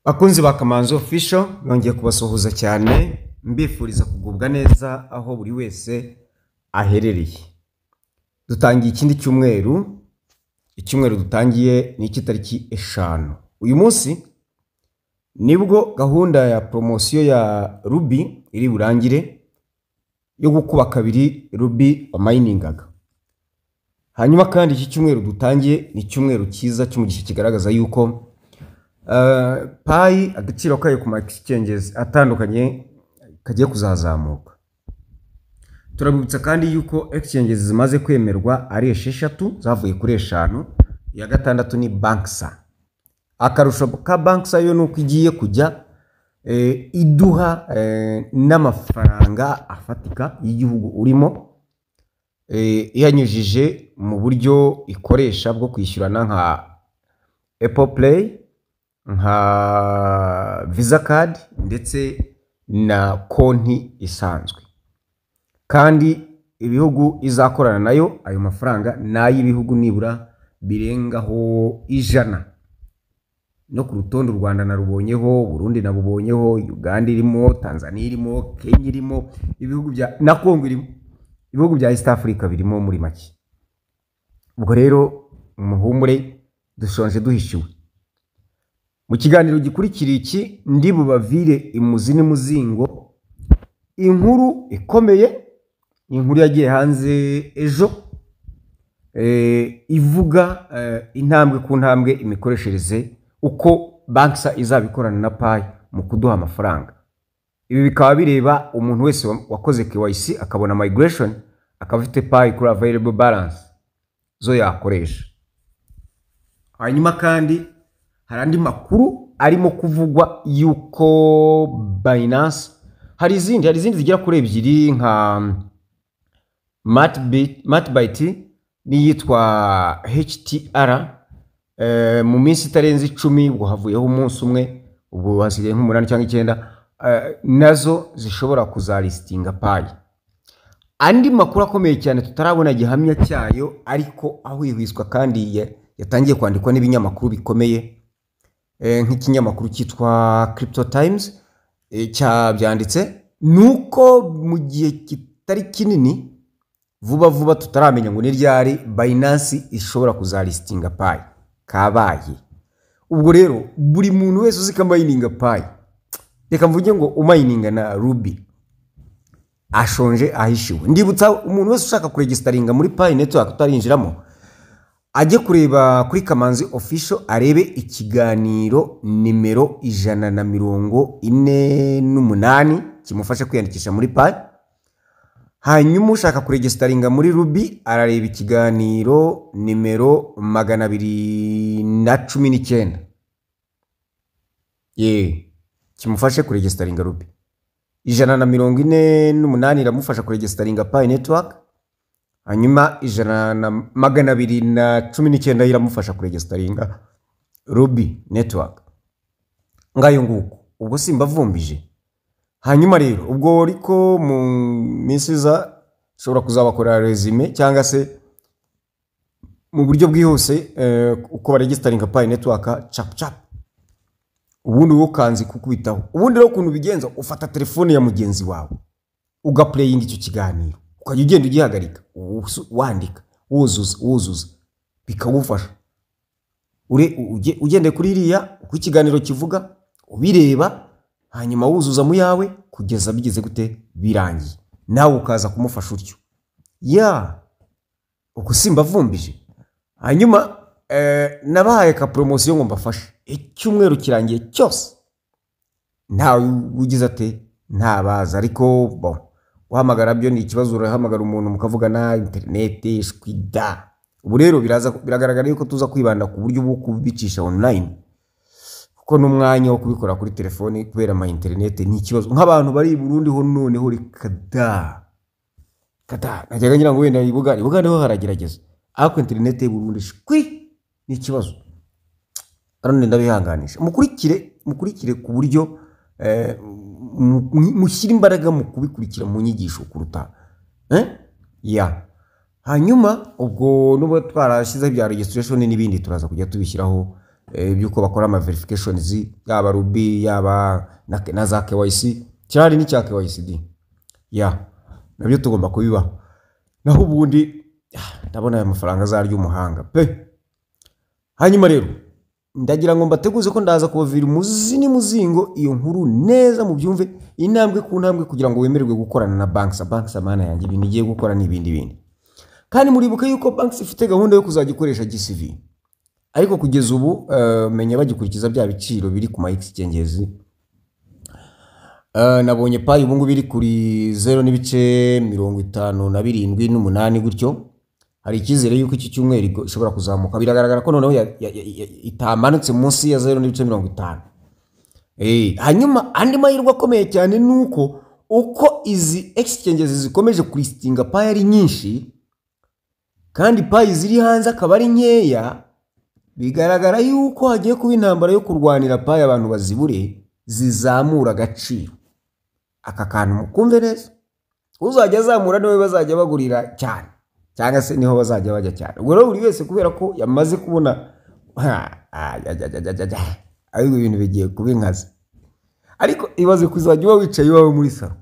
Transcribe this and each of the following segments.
Bakunzi ba Kamanzi Official, nongeye kubasuhuza cyane, mbifuriza kugubwa neza aho buri wese aherereye. Dutangiye ikindi cyumweru. Icyumweru dutangiye ni icy'itariki 5. Uyu munsi nibwo gahunda ya poromosiyo ya Ruby iri burangire, yo gukuba kabiri Ruby wamayiningaga. Hanyuma kandi iki cyumweru dutangiye ni icyumweru cyiza cy'umugisha, kigaragaza yuko Pi agaciro kayo ku ma exchanges atandukanye kagiye kuzazamuka. Turabibutsa kandi yuko exchanges zimaze kwemerwa ari 6, zavuye kuri 5. Iya gatandatu ni Banxa. Akarusho ka Banxa yo ni uko igiye kujya iduha n'amafaranga afatika y'igihugu urimo, iyanyujije mu buryo ikoresha bwo kwishyurana, nka Apple Pay, nka Visa card ndetse na konti isanzwe. Kandi ibihugu izakorana nayo, ayo mafaranga ni ay'ibihugu nibura birengaho 100. No ku rutonde u Rwanda narubonyeho, Burundi nabubonyeho, Uganda irimo, Tanzania irimo, Kenya irimo, ibihugu bya na Congo irimo, ibihugu bya East Africa birimo muri make. Ubwo rero muhumure, dushonje duhishiwe. Mu kiganiro gikurikira iki ndi bubavire imuzi n'umuzingo inkuru ikomeye, inkuru yagiye hanze ejo, ivuga intambwe ku ntambwe imikoreshereze, uko Banxa izabikorana na Pi mu kuduha amafaranga. Ibi bikaba bireba umuntu wese wakoze KYC, akabona migration, akaba afite Pi kuri available balance zo yakoresha. Hanyuma kandi hari andi makuru arimo kuvugwa yuko Binance, hari izindi zigera kuri ebyiri, nka Matbyte n'iyitwa HTR, mu minsi itarenze 10, ubwo havuyeho umunsi umwe, ubu hasigaye nk'umunani cyangwa 9, nazo zishobora kuzalistinga Pi. Andi makuru akomeye cyane tutarabona gihamya cyayo, ariko ahwihwiswa kandi yatangiye kwandikwa n'ibinyamakuru bikomeye, nk'ikinyamakuru cyitwa Crypto Times cyabyanditse, nuko mu gihe kitari kinini, vuba vuba, tutaramenya ngo ni ryari, Binance ishobora kuzalistinga Pi. Kabaye. Ubwo rero buri muntu wese uzi ko amayininga Pi, reka mvuge ngo umayininga na Ruby, ashonje ahishiwe. Ndibutsa umuntu wese ushaka kuregisteringa muri Pi Network utarinjiramo, ajye kureba kuri Kamanzi Official, arebe ikiganiro nimero 148 kimufasha kwiyandikisha muri Pi. Hanyuma ushaka kuregisteringa muri Ruby arareba ikiganiro nimero 219 ye kimufashe kuregisteringa Ruby. 148 iramufasha kuregisteringa Pi Network, hanyuma ijana na 219 iramufasha kuregisteringa Ruby Network. Ngayo nguko, ubwo simbavumbije. Hanyuma rero ubwo ariko mu minsi iza ushobora kuzabakorera resume, cyangwa se mu buryo bwihuse, uko baregisteringa Pi Network cap cap, ubundi wowe ukanzi kukubitaho. Ubundi rero ukuntu ubigenza, ufata telefone ya mugenzi wawe, ugaplayinga icyo kiganiro, ukajya ugenda ugihagarika, wandika, wuzuza, wuzuza, bikagufasha. Ugendeye kuri iriya uko ikiganiro kivuga, ubireba, hanyuma wuzuza mu yawe kugeza bigeze gute, birangiye, nawe ukaza kumufasha utyo. Ya uko simbavumbije. Hanyuma nabahaye ka poromosiyo ngo mbafashe. Icyumweru kirangiye cyose ntawe ugize ate, ntabaza. Ariko bon, guhamagara byo ni ikibazo. Urahamagara umuntu mukavugana, interineti shwida. Ubu rero biraza biragaragara yuko tuza kwibanda ku buryo bwo kubicisha online, kuko n'umwanya wo kubikora kuri telefoni kubera ama interineti ni ikibazo. Nk'abantu bari i Burundi ho noneho reka da kada. Najyaga ngira ngo wenda i Bugande ho haragerageza, ariko interineti y'u Burundi shwi, ni ikibazo. None ndabihanganisha, mukurikire, mukurikire ku buryo mushyire imbaraga mu kubikurikira mu nyigisho kuruta ya. Hanyuma ubwo nubwo twarashyizeho ibya registration n'ibindi, turaza kujya tubishyiraho. By'uko bakora ama verifications, yaba Rubi, yaba na za KYC, cyari n'icya KYCD ya nabyo tugomba kubibaha. Naho ubundi ndabona aya mafaranga azarya umuhanga pe. Hanyuma rero ndagira ngo mbateguze ko ndaza kubavira umuzi n'umuzingo iyo nkuru neza, mubyumve intambwe ku ntambwe, kugira ngo wemererwe gukorana na Banxa. Banxa, mana yanjye, ibintu igiye gukora n'ibindi bindi. Kandi muribuka yuko Banxa ifite gahunda yo kuzajya ikoresha GCV, ariko kugeza ubu menya bagikurikiza bya biciro biri ku ma exchanges. Nabonye Pi ubu ngubu iri kuri 0.57 8 gutyo. Hari icyizere yuko iki cyumweru ishobora kuzamuka. Biragaragara ko noneho itamanutse munsi ya 0.50. Hanyuma andi mahirwe akomeye cyane ni uko uko izi exchanges zikomeje kulistinga Pi ari nyinshi, kandi Pi ziri hanze akaba ari nkeya, bigaragara yuko hagiye kuba intambara yo kurwanira Pi, abantu bazibure, zizamura agaciro. Aka kantu mukumve neza: uzajya azamura niwe bazajya bagurira cyane, cyangwa se niho bazajya bajya cyane. Ubwo rero buri wese, kubera ko yamaze kubona, ha, ajya, ariko ibintu bigiye kuba inkazi. Ariko ibaze kuzajya uba wicaye iwawe muri salo,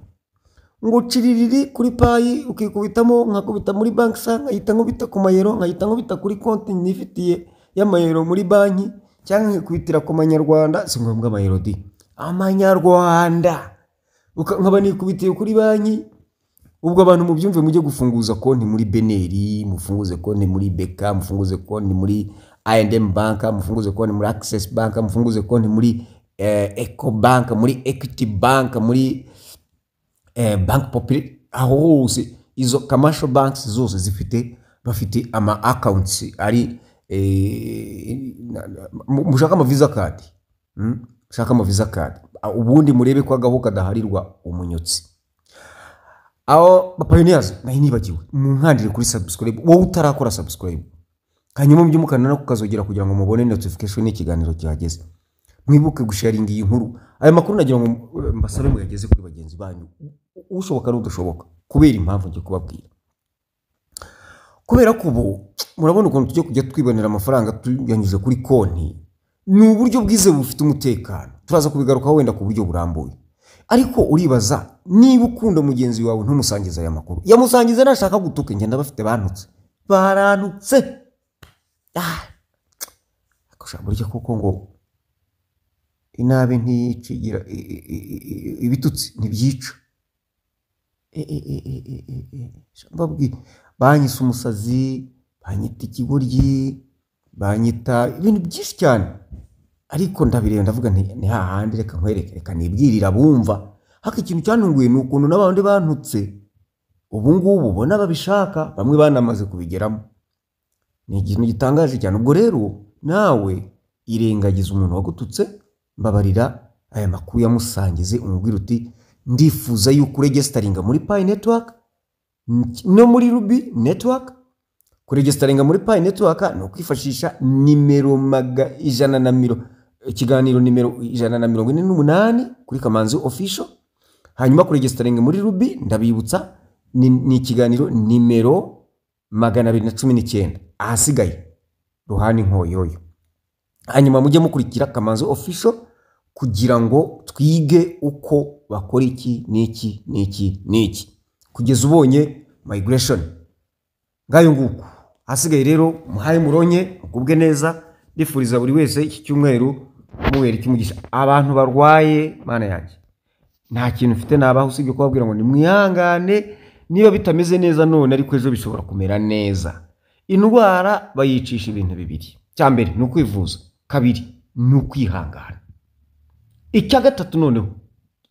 ngo uciririri kuri Pi, ukikubitamo, nkakubita muri banki sa, nkahita nkubita ku mayero, nkahita nkubita kuri konti nifitiye y'amayero muri banki, cyangwa nkikubitira ku manyarwanda. Si ngombwa amayero di, amanyarwanda. Nkaba nikubitiye kuri banki. Ubwo abantu mubyumve, mujye gufunguza konti muri BNR, mufunguze konti muri BK, mufunguze konti muri I&M Bank, mufunguze konti muri Access Bank, mufunguze konti muri Eco Bank, muri Equity Bank, muri Bank Populaire. Aho hose izo commercial banks zose zifite, bafite ama accounts ari mushaka ama Visa card, Mushaka ama Visa card. Ubundi murebe ko agahu kadaharirwa umunyotsi. Aho pioneers nayo nibagiwe, munkandire kuri subscribe, wowe utarakora subscribe, hanyuma mujye mukanda no kukazogera kugira ngo mubone notification y'ikiganiro cyahageze. Mwibuke gusharinga iyi nkuru. Aya makuru nagira ngo mbasabe muyageze kuri bagenzi banyu, ushoboka n'udashoboka, kubera impamvu ngiye kubabwira. Kubera ko ubu murabona ukuntu tujya kujya twibonera amafaranga tuyanyuze kuri konti, ni uburyo bwizewe bufite umutekano. Turaza kubigarukaho wenda ku buryo burambuye. Ariko uribaza, niba ukunda mugenzi wawe ntumusangize aya makuru, yamusangize nashaka gutuka. Ngenda bafite bantutse, barantutse. Ah, ariko sha, burya koko ngo inabi ntiyicigira ibitutsi ntibyica. Sha, mbabwire, banyise umusazi, banyita ikigoryi, banyita ibintu byinshi cyane, ariko ndabireba ndavuga nti ni hahandi, reka nkwereke, reka nibwirira bumva. Haka ikintu cyantunguye ni ukuntu n'abandi bantutse ubu ngubu ubona babishaka, bamwe banamaze kubigeramo. Ni ikintu gitangaje cyane. Ubwo rero nawe irengagiza umuntu wagututse, mbabarira, aya makuru yamusangize, umubwira uti ndifuza yuko uregisteringa muri Pi Network no muri Rubi Network. Kuregisteringa muri Pi Network ni ukwifashisha nimero maga ijana na miro ikiganiro nimero 148 kuri Kamanzi Official. Hanyuma kuregisteringa muri Rubi, ndabibutsa, ni ikiganiro nimero 219. Ahasigaye ruhani nkoyoyo. Hanyuma mujye mukurikira Kamanzi Official kugira ngo twige uko bakora iki n'iki n'iki n'iki, kugeza ubonye migration. Ngayo nguko. Hasigaye rero muhaye muronye, mugubwe neza. Ndifuriza buri wese iki cyumweru kumubera icyumugisha. Abantu barwaye, mana yanjye, nta kintu mfite nabaho usibye kubabwira ngo nimwihangane. Niba bitameze neza none, ariko ejo bishobora kumera neza. Indwara bayicisha ibintu bibiri: cya mbere ni ukwivuza, kabiri ni ukwihangana, icya gatatu noneho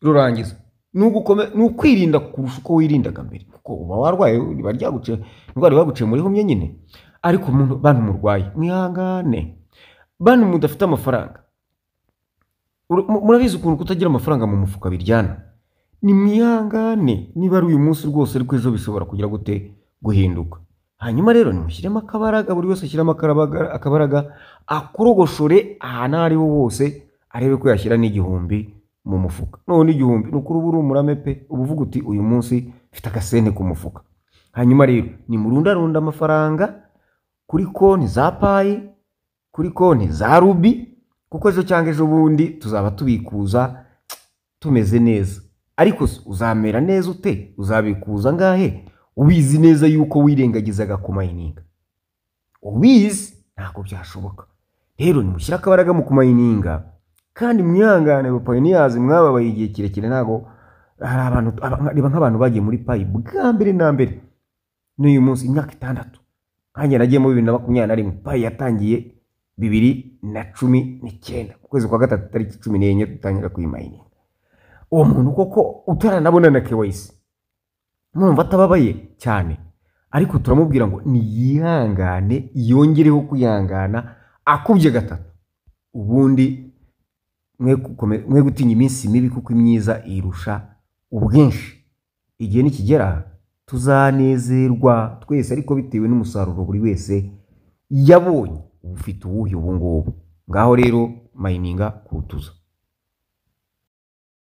rurangiza ni ukwirinda kurusha uko wirindaga mbere, kuko uba warwaye, riba ryaguciye, indwara iba yaguciye muri humye nyine. Ariko umuntu, bantu murwaye, mwihangane. Bantu mudafite amafaranga, murabizi ukuntu kutagira amafaranga mu mufuka biryana. Ni mwihangane, niba ari uyu munsi rwose, ariko ejo bishobora kugira gute? Guhinduka. Hanyuma rero nimushyiremo akabaraga, buri wese ashyiremo akabaraga, akorogoshore ahantu aho ariho hose, arebe ko yashyira n'igihumbi mu mufuka. None igihumbi ni ukuri uba uri umurame pe, uba uvuga uti uyu munsi mfite agasente ku mufuka. Hanyuma rero nimurundarunda amafaranga kuri konti za Pi. kuri konti za Rubi, kuko ejo cyangwa ejo bundi tuzaba tubikuza tumeze neza. Ariko se uzamera neza ute? Uzabikuza ngahe ubizi neza yuko wirengagizaga kumayininga? Ubizi ntabwo byashoboka. Rero nimushyire akabaraga mu kumayininga kandi mwihangane, ba pioneers mwababaye igihe kirekire. Ntabwo hari abantu reba nk'abantu bagiye muri Pi bwa mbere na mbere n'uyu munsi imyaka 6. Nkanjye nagiye muri 2021, Pi yatangiye 2019 mu kwezi kwa gatatu tariki 14 dutangira kuyimayininga. Uwo muntu koko utaranabona na KYC mwumva atababaye cyane? Ariko turamubwira ngo niyihangane, yongereho kwihangana akubye gatatu, ubundi mwe gutinya iminsi mibi, kuko imyiza irusha ubwinshi. Igihe nikigera tuzanezerwa twese, ariko bitewe n'umusaruro buri wese yabonye. Ufite uwuhe ubu ngubu? Ngaho rero mayininga kutuza.